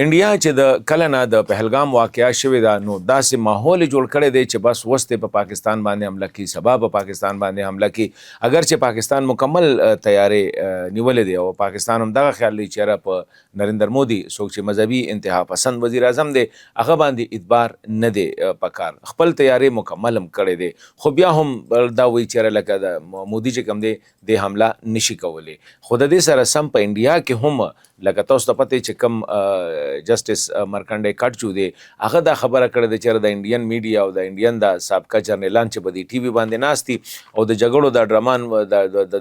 انډیا چې د کله نه د پهلګام واقعا شوې ده، نو داسې ماحول یې جوړ کړی دی چې بس اوس دی په پاکستان باندې حمله کوي، سبا په پاکستان باندې حمله کوي، اګر چې پاکستان مکمل تیارې نیولې دی او پاکستان هم دغه خیال دی چې یاره په نریندر مودي، څوک چې مذهبي انتها پسند وزیر اعظم دی، هغه باندې اعتبار نه دی پکار. خپل تیارې مکمل هم کړی دی، خو بیا هم دا وایي چې یاره لکه د مودي چې کوم دی، د حمله نشي کولی. خو د دې سره سم په انډیا کې هم لکه تاسو ته پته چې کوم جسټس مرکنډې کټجو دی، هغه دا خبره کړې ده چې د انډین میډیا او د انډین د سابقه جرنیلان چې په دې ټي وي باندې ناست دي او د جګړو د ډرمان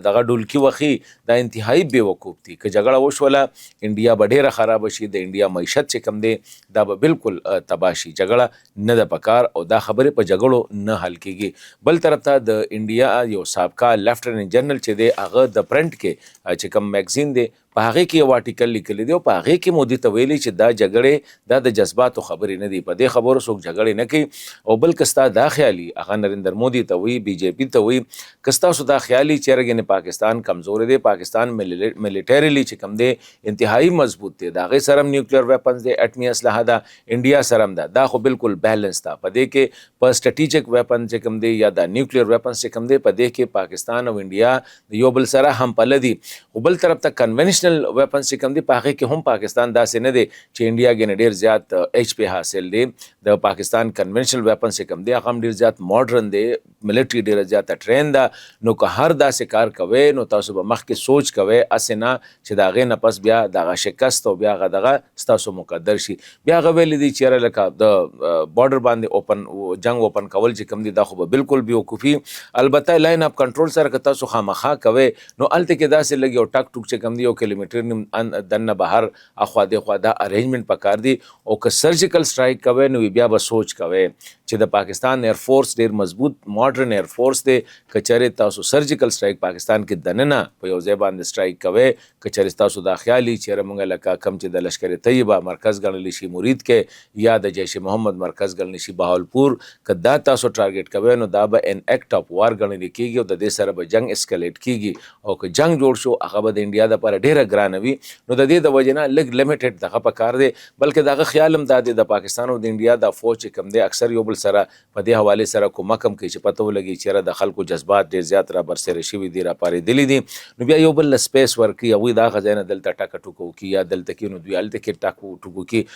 دغه ډولکي وخی، دا انتهایی بیوقوف دي. که جګړه وشوله، انډیا به ډیره خرابه شي، د انډیا معیشت چې کوم دی، دا به بالکل تباه شي. جګړه نه ده پکار او دا خبرې په جګړو نه حل کیږي. بل طرف ته د انډیا یو سابقه لیفټیننټ جنرل چې دی، هغه د پرنټ کې چې کوم میگزین دی، په هغې کې یو آرټیکل لیکلی دی او په هغې کې مودي ته ویلي چې دا جګړې دا د جذباتو خبرې نه دي، په دې خبرو څوک جګړې نه کوي. او بل که ستا دا خیالي، هغه نریندر مودي ته وایي، بي جې پي ته وایي، که ستاسو دا خیالي چې یاره ګنې پاکستان کمزوری دی، پاکستان militarily چې کوم دی، انتهایی مضبوط دی، د هغې سره هم نیوکلیر ویپنز دی، اټمي اسلحه ده، انډیا سره هم ده، دا خو بالکل بیلنس ده. په دې کې په سټریټیجک ویپن چې کوم دی یا دا نیوکلیر ویپنز چې کوم دی، په دې کې پاکستان او انډیا د یو بل سره هم پله دي. خو بل طرف ته کنونشنل ویپنز چې کوم دی، په هغې کې هم پاکستان داسې نه دی چې انډیا ګنې ډیر زیات ایچ پې حاصل دی. د پاکستان کنونشنل ویپنز چې کوم دی، هغه هم ډیر زیات ماډرن دی، ملټري ډیره زیاته ټرین ده. نو که هر داسې کار کوي، نو تاسو به مخکې سوچ کوئ، هسې نه چې د هغې نه پس بیا دغه شکست او بیا هغه دغه ستاسو مقدر شي. بیا هغه ویلي دي چې یاره لکه د بارډر باندې اوپن جنگ اوپن کول چې کوم دی، دا خو به بالکل بیوقوفي. البته لاین اف کنټرول سره که تاسو خامخا کوئ، نو هلته کې داسې لږ یو ټک ټوک چې کوم دی، یو کیلومتر نیم دننه بهر اخوا دیخوا دا ارینجمنټ پکار دی. او که سرجیکل سټرایک کوئ، نو بیا به سوچ کوئ چې د پاکستان ایر فورس ډیر مضبوط ماډرن ایر فورس دی. که چېرې تاسو سرجیکل سټرایک پاکستان کې دننه په یو ځای باندې سټرایک کوئ، که چېرې تاسو دا خیال وي چې یاره مونږ لکه کوم چې د لشکر طیبه مرکز ګڼلی شي مرید کې یا د جیش محمد مرکز ګڼلی شي بهاولپور، که دا تاسو ټارګټ کوئ، نو دا به ان اکټ اف وار ګڼل کېږي او د دې سره به جنگ اسکلیټ کېږي. او که جنگ جوړ شو، هغه به د انډیا دپاره ډېره ګرانه وي. نو د دې د وجې نه لږ لمیټډ دغه پکار دی. بلکې د هغه خیال هم دا دی، د پاکستان او د انډیا د فوج چې کوم دی، اکثر یو بل سره په دې حوالې سره کومک هم کوي چې پته ولګي چې یاره د خلکو جذبات ډېر زیات را برسېره شوي دي، را پارېدلي دي، نو بیا یو بل له سپیس ورکوي. هغوی د هغه ځای نه دلته ټکه ټوکه وکړي یا دلته کې، نو دوی هلته کې ټک ټوکو کړي.